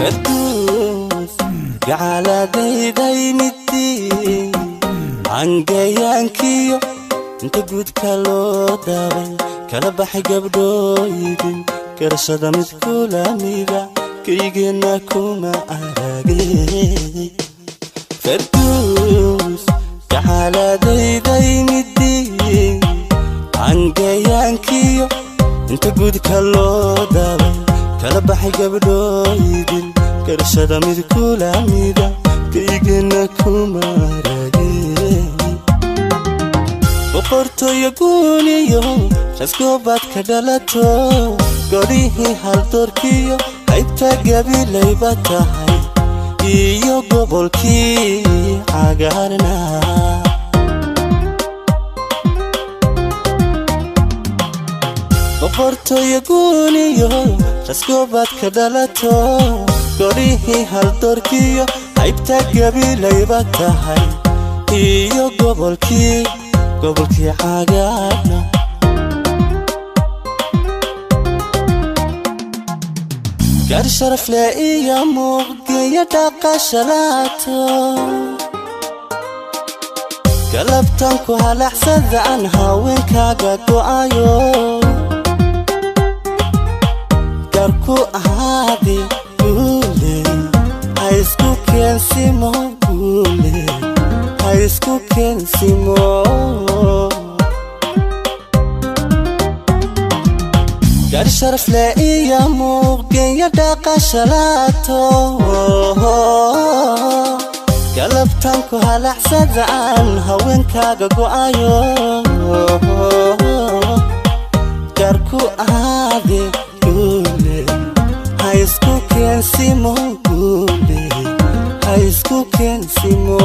Farduus gacaaladayday midii cangayaankiyo inta guudka loo daabay kala baxay gabdhooydin garashada mid kula mida kaygeenna kuma aragay. Farduus gacaaladayday midii cangayaankiyo inta guudka loo daabay kala baxay gabdhooydin garashada mid kula mida kaygeenna kuma aragay. Boqortooyo guuniyo rasgoobaad ka dhalato, godhihii haldoorkiyo qaybta gabilayba tahay iyo gobolkii cagaarna. Boqortooyo guuniyo rasgoobaad ka dhalato, godhihii haldoorkiyo qaybta gabilayba tahay iyo gobolkii cagaarna. Gaar sharaf leh iyo muuqgeeya dhaqashalaato, galabtan ku halaxsada aan haweenkaaga go'ayo, gaar ku ahaadi guule ha isku keensimo, guule ha isku keensimo. Gaar sharaf leh iyo muuqgeeya dhaqashalaato, galabtan ku halaxsada aan haweenkaaga go'ayo, gaar ku ahaadi guule ha isku keensimo, guule ha isku keensimo.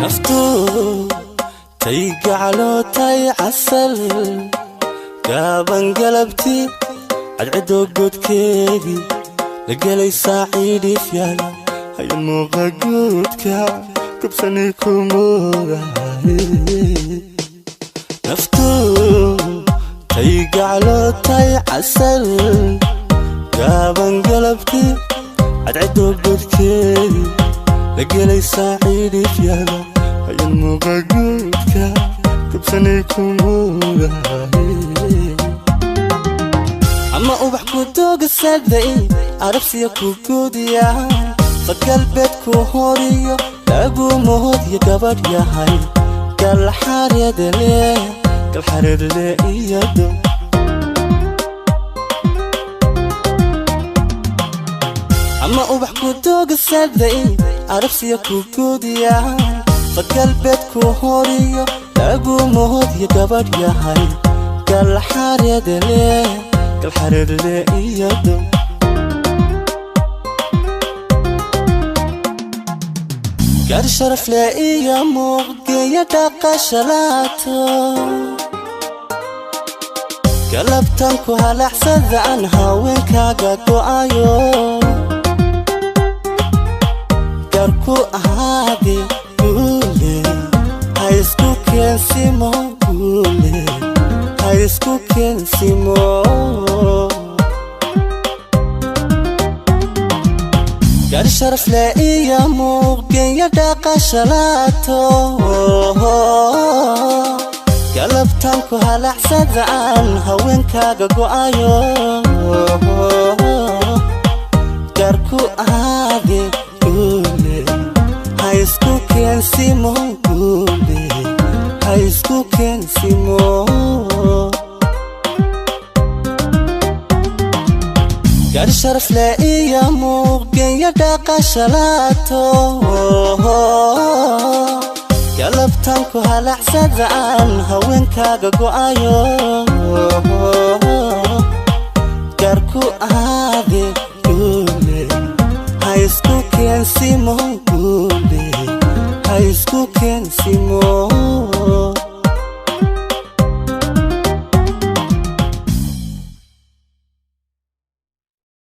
Naftu tay gacalootay casal gaaban galabtii cadcidoo godkeedii la gelay saaciidhif yaala haya muuqa guudka gubsanay ku moodahay. Naftu tay gacalootay casal gaaban galabtii cadcidoo godkeedii la gelay saaciidhif yaala hayan muuqa guudka gubsanay ku moodahay. Ama ubax ku doogsaday arabsiya ku guudiyaan fadgalbeed ku horiyo lagu moodyo gabadh yahay galxareedle galxareedle iyado. Ama ubax ku doogsaday arabsiya ku guudiyaan fadgalbeed ku horiyo lagu moodyo gabadh yahay galxareedle galxareedle iyado. Gaar sharaf leh iyo muuqgeeya dhaqashalaato, galabtan ku halaxsada aan haweenkaaga go'ayo, gaar ku ahaadi guule ha isku keensimo, guule ha isku keensimo. Gaar sharaf leh iyo muuqgeeya dhaqashalaato, galabtan ku halaxsada aan haweenkaaga go'ayo, gaar ku ahaadi guule ha isku keensimo, guule ha isku keensimo. Gaar sharaf leh iyo muuqgeeya dhaqashalaato, galabtan ku halaxsada aan haweenkaaga go'ayo, gaar ku ahaadi guule ha isku keensimo, guule ha isku keensimo.